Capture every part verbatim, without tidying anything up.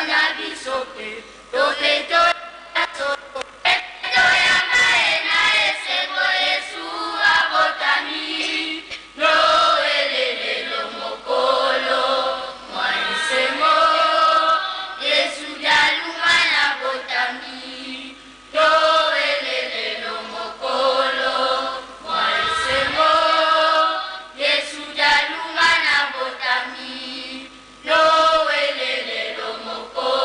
na biso mpe, to mpe toyamba solo. Mpe toyamba ye na esengo, Yesu abotami. Noele lelo mokolo mwa esengo, Yesu Dialungana abotami. Noele lelo mokolo mwa esengo, Yesu Dialungana abotami. Noele lelo mokolo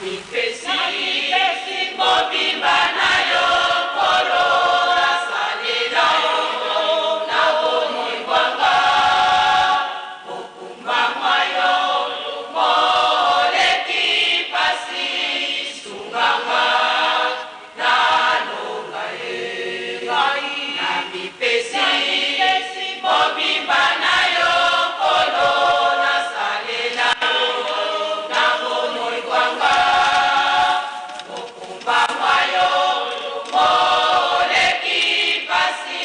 Mipesi, mipesi mobimba na yo, Nkolo, nasalela yo na bomoi bwa nga. Mokumba mwa yo moleki mpasi, sunga nga nalonga ye. Ngai namipesi mobimba na yo, Nkolo, nasalela yo na bomoi bwa nga. Mokumba mwa yo moleki mpasi,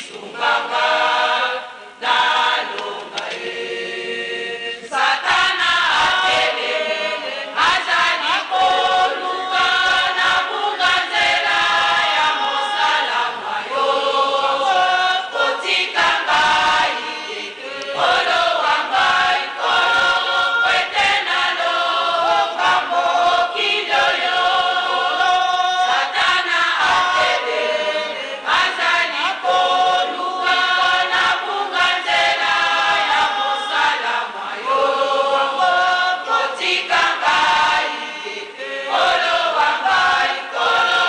sunga nga nalonga ye. Satana atelemi, azali koluka na bunga nzela ya mosala mwa yo. Kotika ngai, Nkolo wa ngai, Nkolo, kwete nalonga mokili oyo. Satana atelemi, azali koluka na bunga nzela ya mosala mwa yo. Kotika ngai, Nkolo wa ngai, Nkolo,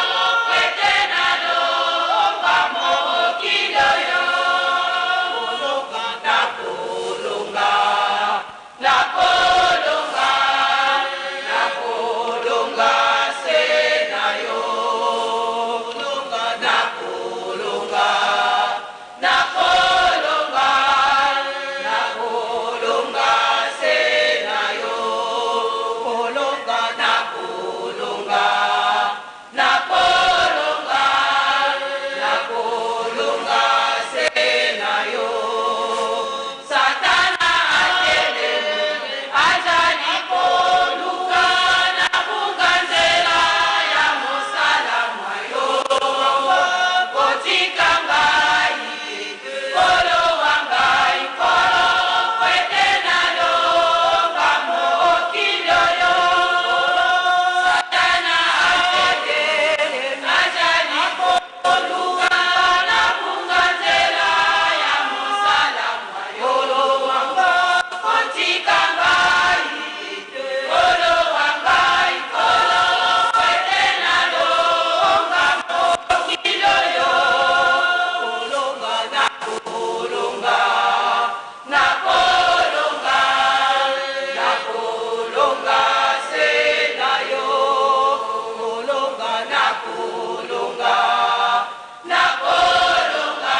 kwete nalonga mokili oyo. Kolonga nakolonga, nakolonga, nakolonga se na yo. Kolonga nakolonga, nakolonga, nakolonga se na yo. Kolonga nakolonga, nakolonga, nakolonga se na yo. Satana atelemi, azali koluka na bunga nzela ya mosala mwa yo. Kotika ngai, Nkolo wa ngai, Nkolo, kwete nalonga mokili oyo. Satana atelemi, azali koluka na bunga nzela ya mosala mwa yo. Kotika ngai, Nkolo wa ngai, Nkolo, kwete nalonga mokili oyo. Kolonga nakolonga, nakolonga, nakolonga se na yo. Kolonga nakolonga, nakolonga,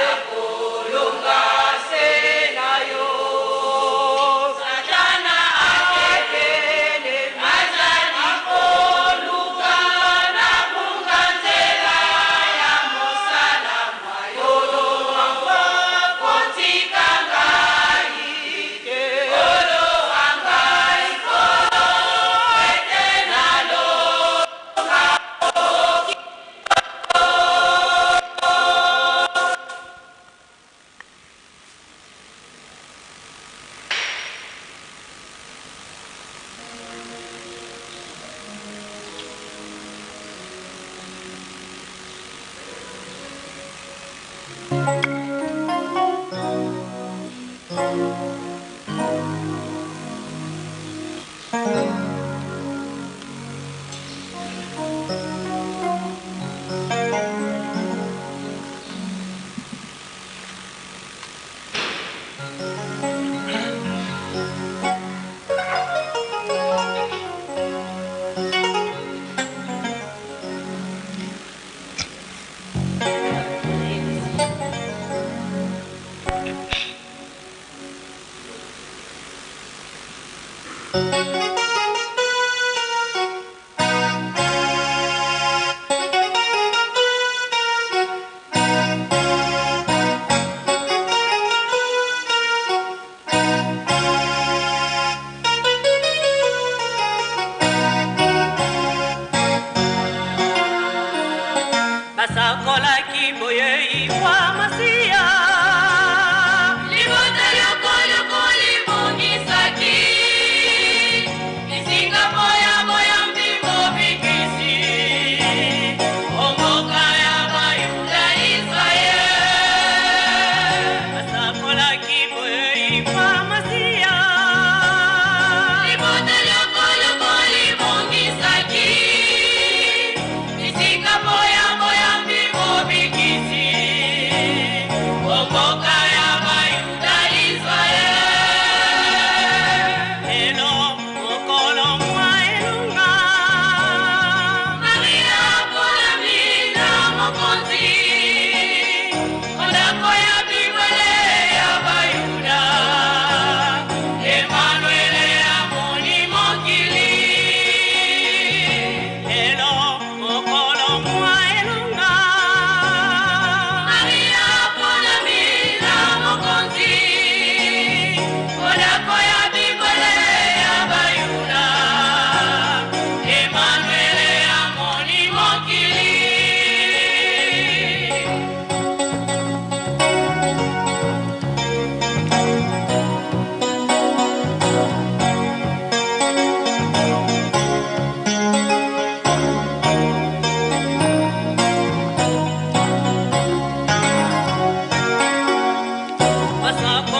nakolonga se na yo. Satana atelemi, azali koluka na bunga nzela ya mosala mwa yo. Kotika ngai, Nkolo wa ngai, Nkolo, kwete nalonga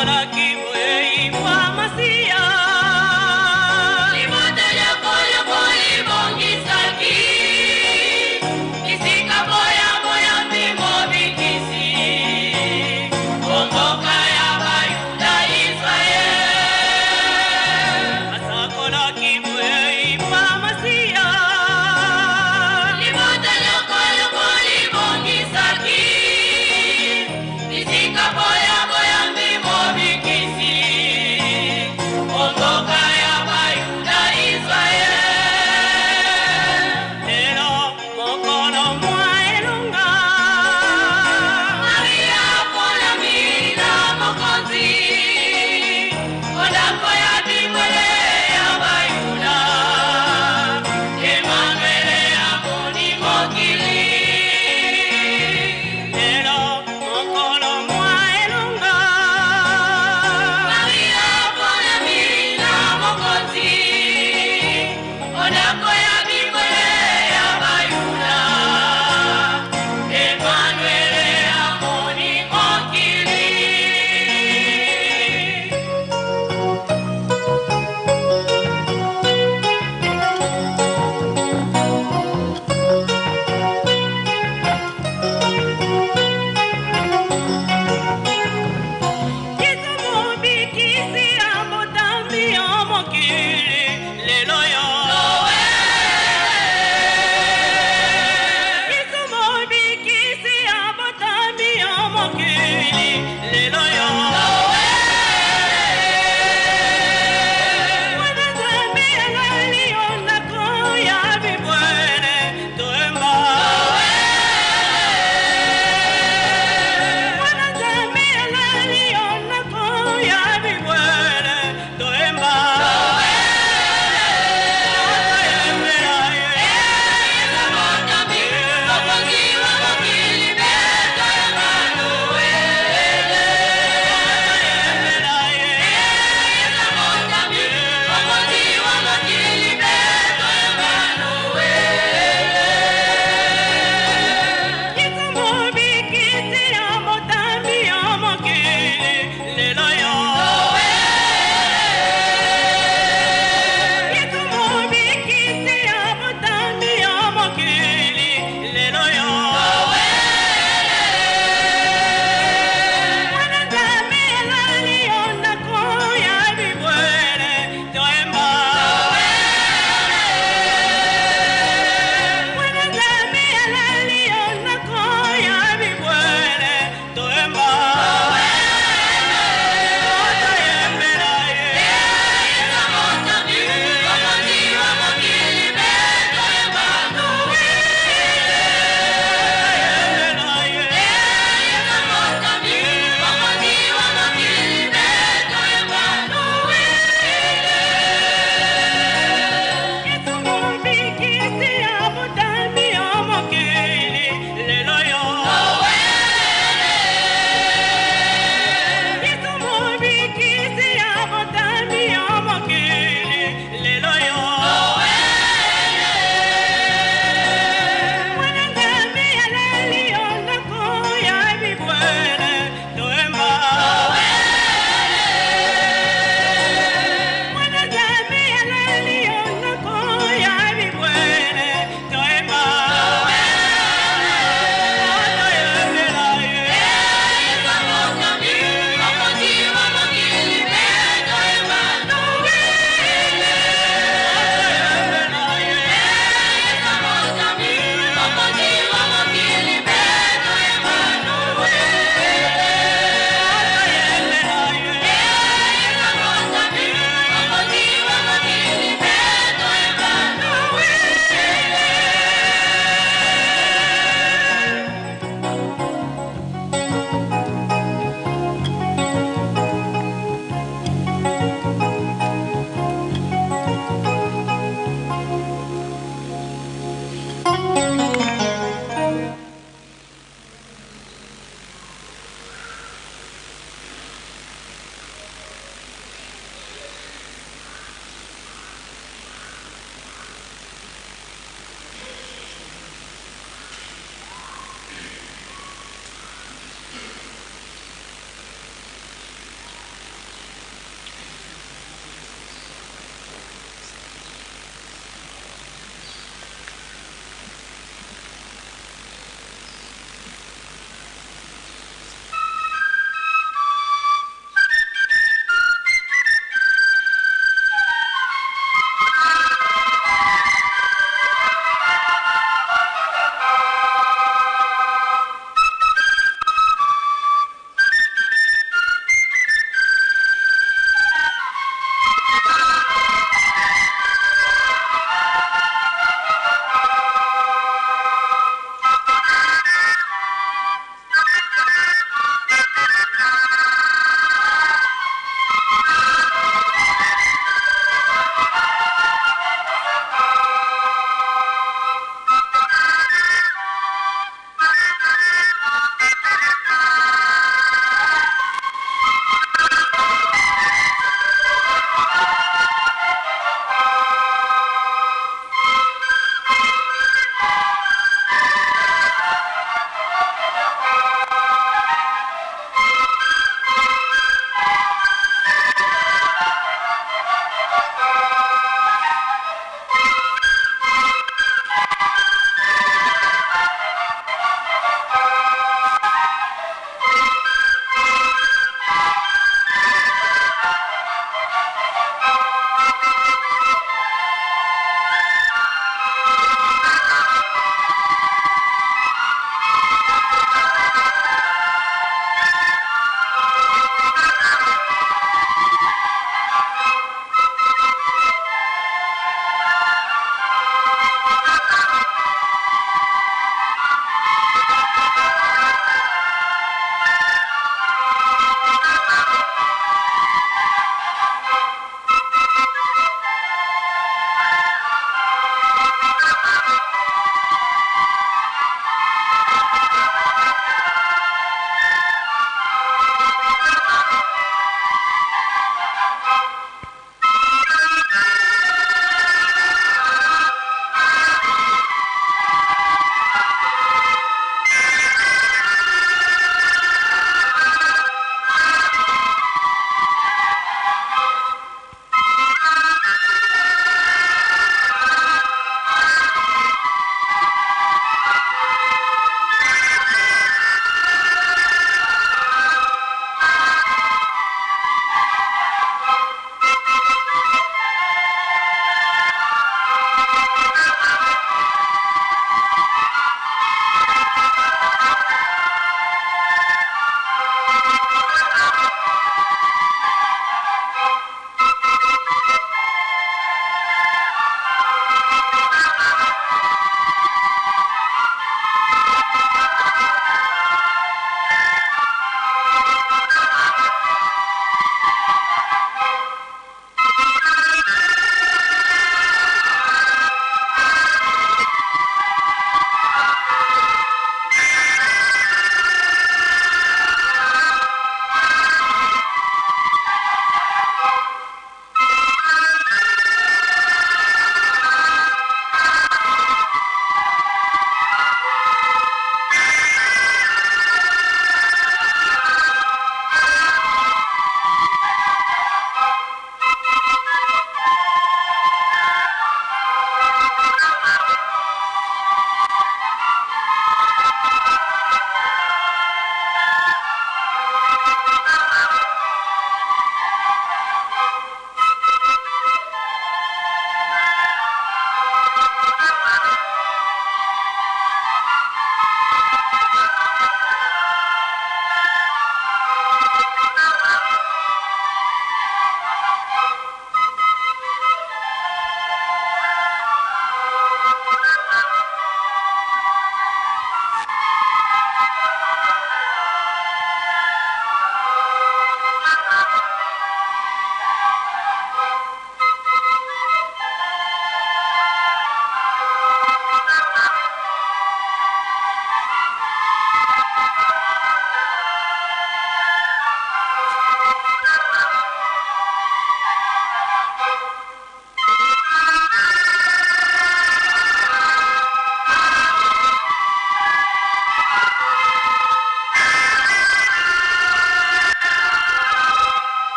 Sakolaki boyei mpa Masiya. Libota lyoko lyoko libongisaki bisika boyamboyambi Mobikisi o mboka ya Bayuda, Israël. Asakolaki boyei mpa Masiya. Libota lyoko lyoko libongisaki bisika boyamboyambi Mobikisi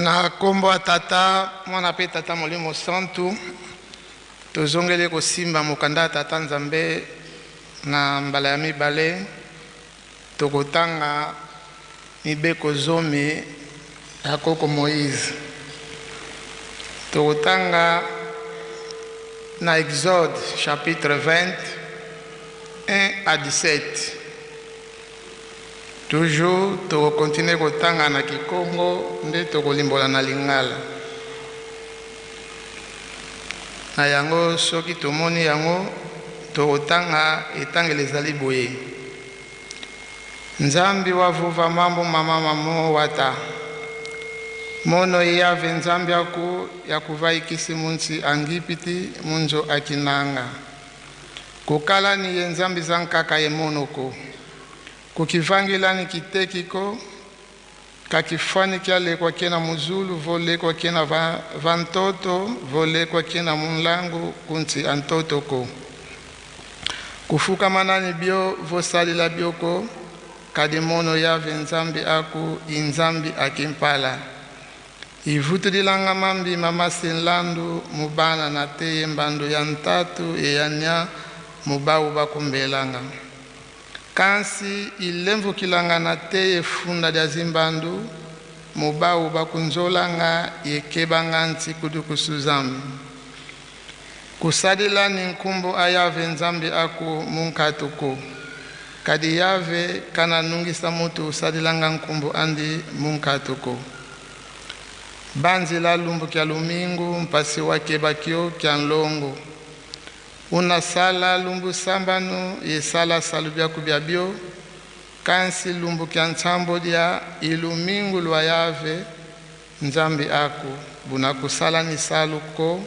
Na kombo ya Tata, Mwana pe Tata Molimo Santu, tozongeli kosimba mokanda ya Tata Nzambe na mbala ya mibale. Tokotanga mibeko zomi ya koko Moïse. Tokotanga na Exode chapitre vingt, un à dix-sept. Toujours, tokocontinuer kotanga na Kikongo, nde tokolimbola na Lingala. Na yango, soki tomoni yango, tokotanga, etangelo ezali boye. Nzambi wavova mambu mama mamo wata: Mono Yave Nzambi aku yakuvaikisi mu nsi a Ngipiti mu nzo a kinanga. Kukalani ye nzambi zankaka ye mono ko. Kukivangilani kiteki ko, ka kifwani kialekwa kiena mu zulu, vo lekwa kiena va, va ntoto, vo lekwa kiena mu nlangu ku nsi a ntoto ko. Kufukamanani bio, vo sadila bio ko, kadi mono Yave Nzambi aku i Nzambi a kimpala. Ivutudilanga mambi ma masi nlandu mu bana nate ye mbandu ya ntatu ye ya nia mu bau bakumbelanga. Kansi ilemvukilanga nate ye funda dia zimbandu mu bau bakunzolanga ye kebanga nsi kudukusu zame. Kusadilani nkumbu a Yave Nzambi aku mu nkatu ko, kadi Yave kana nungisa muntu usadilanga nkumbu andi mu nkatu ko. Banzila lumbu kia lumingu, mpasi wakeba kio kia nlongo. Una sala lumbu sambanu ye sala salu biaku biabio, kansi lumbu kia nsambodia i lumingu lwa Yave Nzambi aku, buna kusalani salu ko,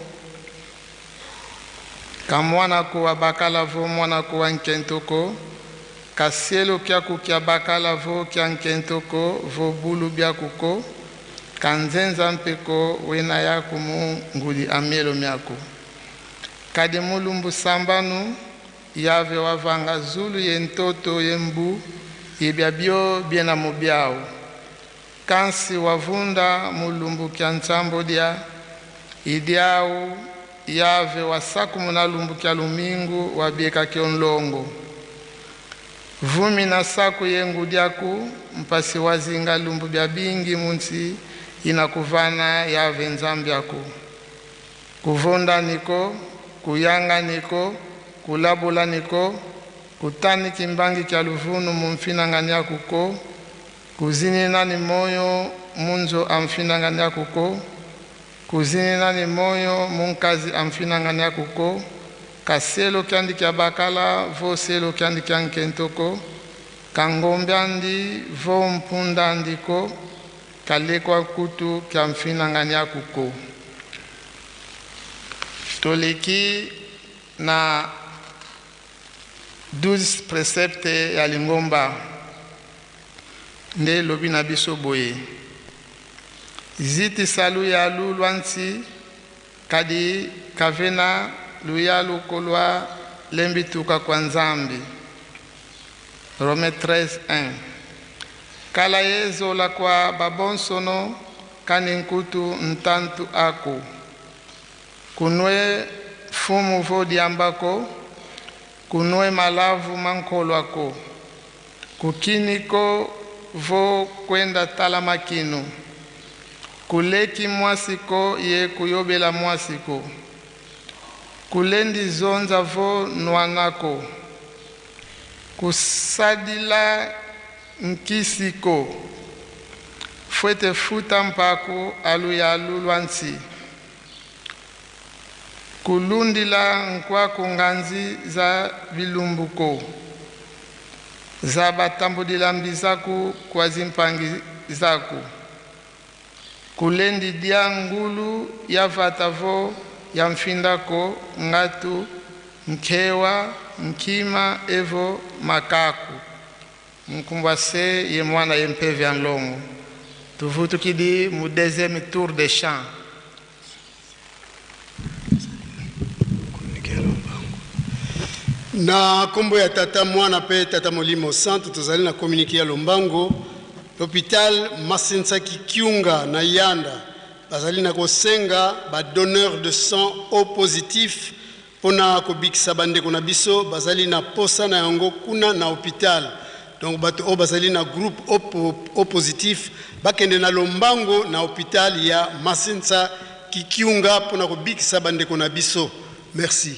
ka mwana aku wa bakala vo mwana aku wa nkento ko, ka sielo kiaku kia bakala vo kia nkento ko, vo bulu biaku ko, ka nzenza mpe ko wena yaku mu ngudi a mielo miaku. Kadi mu lumbu sambanu, Yave wavanga zulu ye ntoto ye mbu ye biabio biena mu biau. Kansi wavunda mu lumbu kia nsambodia, i diau Yave wasakumuna lumbu kia lumingu, wabieka kio nlongo. Vumina saku ye ngudi aku, mpasi wazinga lumbu biabingi mu nsi ina kuvana Yave Nzambi aku. Kuvondani ko, kuyangani ko, kulabulani ko, kutani kimbangi kia luvunu mu mfinangani aku ko, kuzininani moyo mu nzo a mfinangani aku ko, kuzininani moyo mu nkazi a mfinangani aku ko, ka sielo kiandi kia bakala vo sielo kiandi kia nkento ko, ka ngombe andi vo mpunda andi ko, ka lekwa nkutu kia mfinangani aku ko. Toleki na douze préceptes ya lingomba, nde lobi na biso boye: zitisa luyalu lwa nsi, kadi ka vena luyalu ko lwa lembi tuka kwa Nzambi. Romains treize un. Kala ye zola kwa babonsono, kani nkutu ntantu aku. Kunwe mfumu vo diamba ko, kunwe malavu ma nkolwa ko. Kukini ko vo kwenda tala makinu. Kuleki mwasi ko ye kuyobela mwasi ko. Kulendi zonza vo nwana ko. Kusadila nkisi ko. Fwete futa mpaku a luyalu lwa nsi. Kulundila nkwaku nganzi za bilumbu ko. Zaba tambudila mbi zaku kwa zimpangi zaku. Kulendi dia ngulu ya vata vo ya mfinda ko, ngatu, nkewa, nkima evo makaku. Mu nkumbu a Se ye Mwana ye Mpeve ya Nlongo. Tuvutukidi mu deuxième tour de chant. Na kombo ya Tata, Mwana pe Tata Molimo Santu, tozali na communiqué ya lombango. L'hôpital Masensa Kikiunga na Yanda bazali na kosenga ba donneurs de sang O positif mpo na kobikisa bandeko na biso bazali na posa na yango kuna na hôpital. Donc bato oyo bazali na groupe O po-, O positif bakende na lombango na hôpital ya Masensa Kikiunga mpo na kobikisa bandeko na biso. Merci.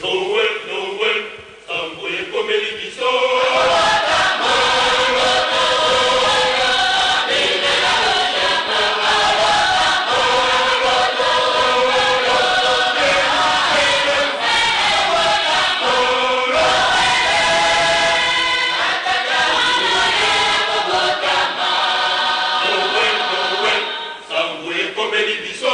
Noël, Noël, ntangu ekomeli biso. Noël, Noël, ntangu ekomeli biso.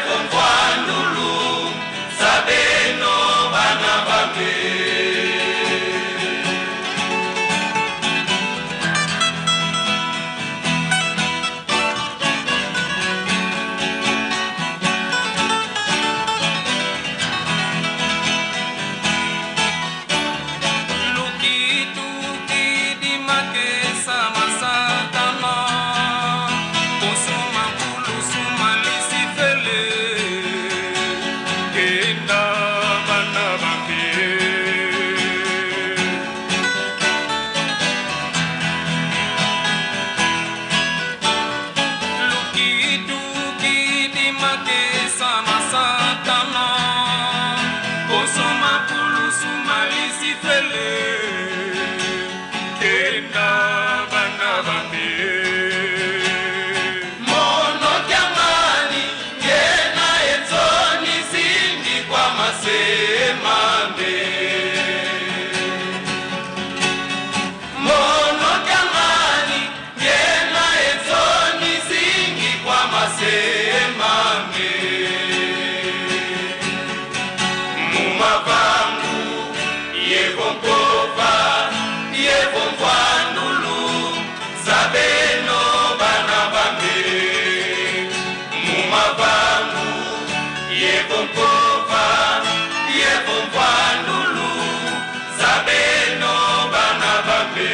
Mvwandulu za beno bana ba mbe. Lukitukidi makesa ma Satana, konso ma nkulusu ma Lisifele, kenda bana ba mbe. Lukitukidi makesa ma Satana, konso ma nkulusu ma Lisifele, kenda bana ba mbe. Mono kiangani, ngiena ye nsoni zingi kwa mase ma mbe. Mono kiangani, ngiena ye nsoni zingi kwa mase ma mbe. Mu mavangu ye vo mpova, ye vo mvwandulu za beno bana ba mbe. Mu mavangu ye vo mpova, ye vo mvwandulu za beno bana ba mbe.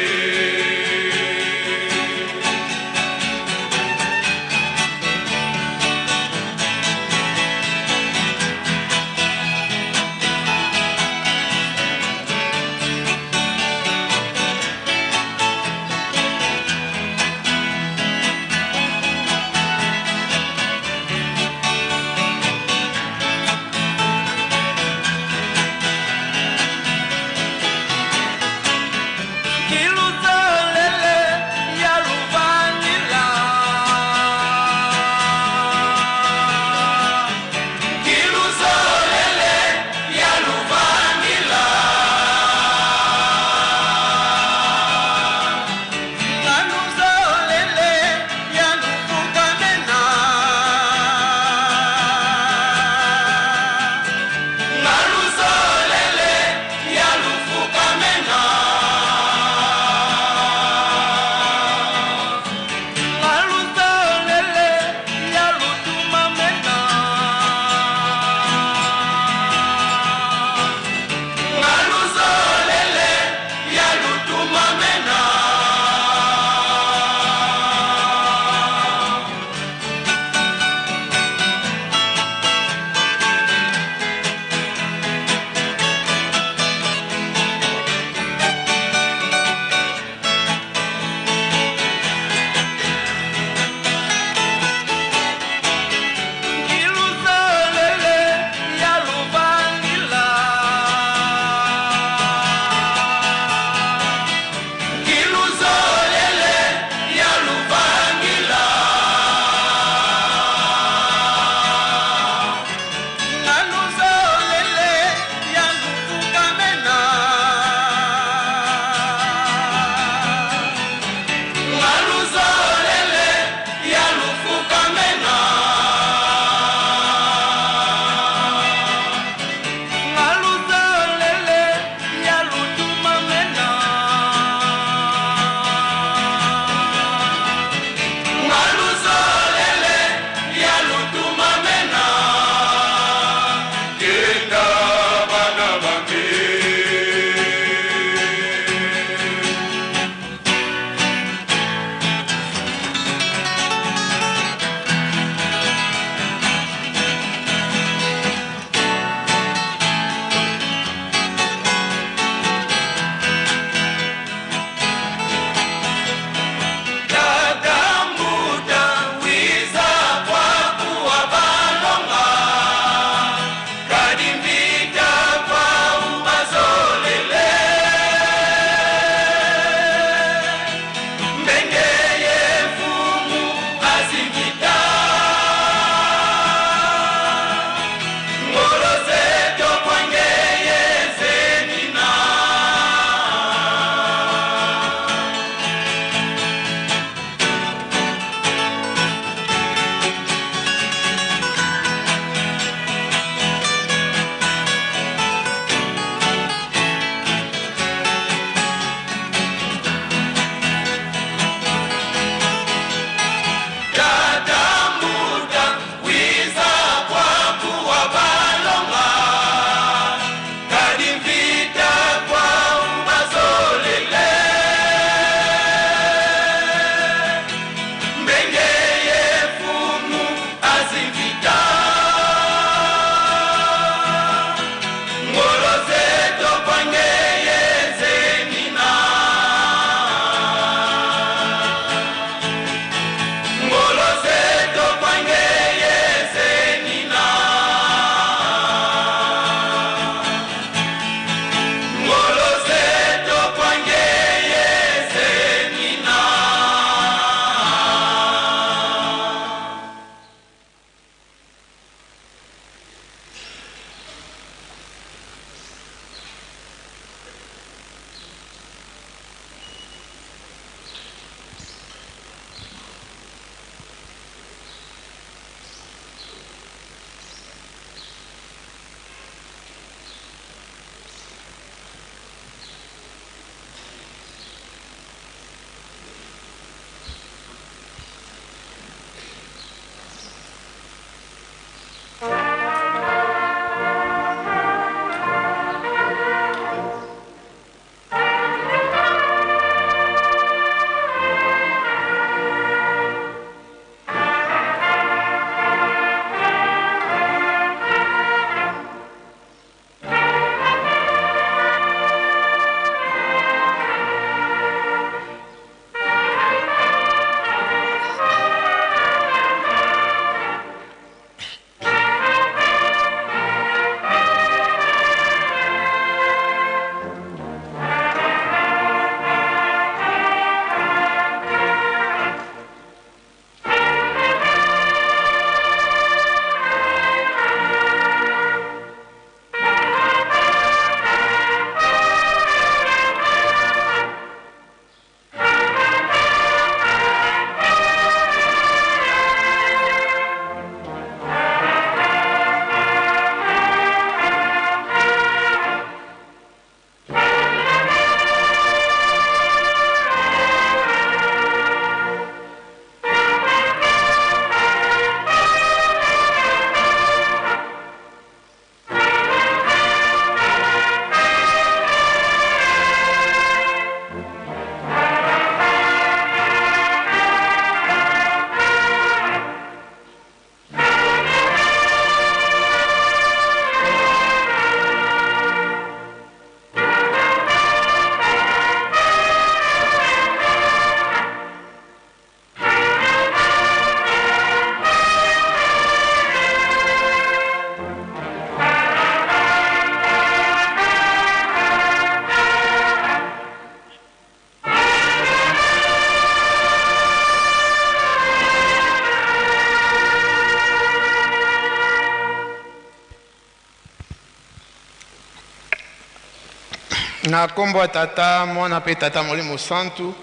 Na nkombo ya Tata, Mwana mpe Tata Molimo Santu,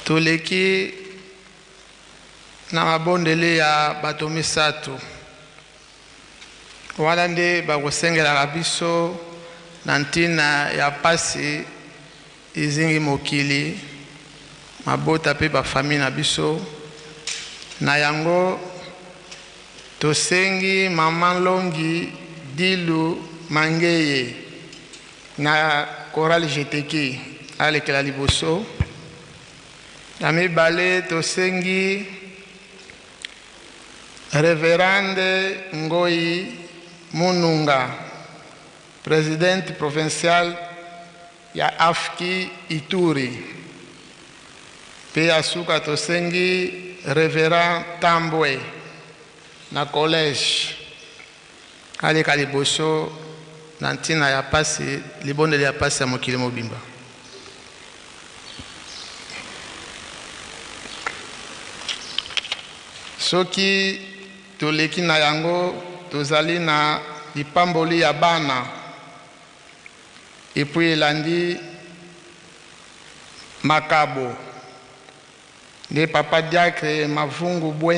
toleki na mabondeli ya bato misato. Wana nde bakosengelaka biso na ntina ya mpasi izingi mokili, mabota mpe bafamille na biso. Na yango, tosengi Mama Longi Dilu Mangeye na Chorale Jeteki alekela liboso. Ya mibale, tosengi Reverende Ngoyi Mununga, Présidente Provinciale ya afki Ituri. Mpe ya suka, tosengi Reverend Tambwe na collège aleka liboso na ntina ya mpasi, libondeli ya mpasi ya mokili mobimba. Soki toleki na yango, tozali na lipamboli ya bana, et puis elandi makabo. Nde Papa Diacre Mavungu Bwen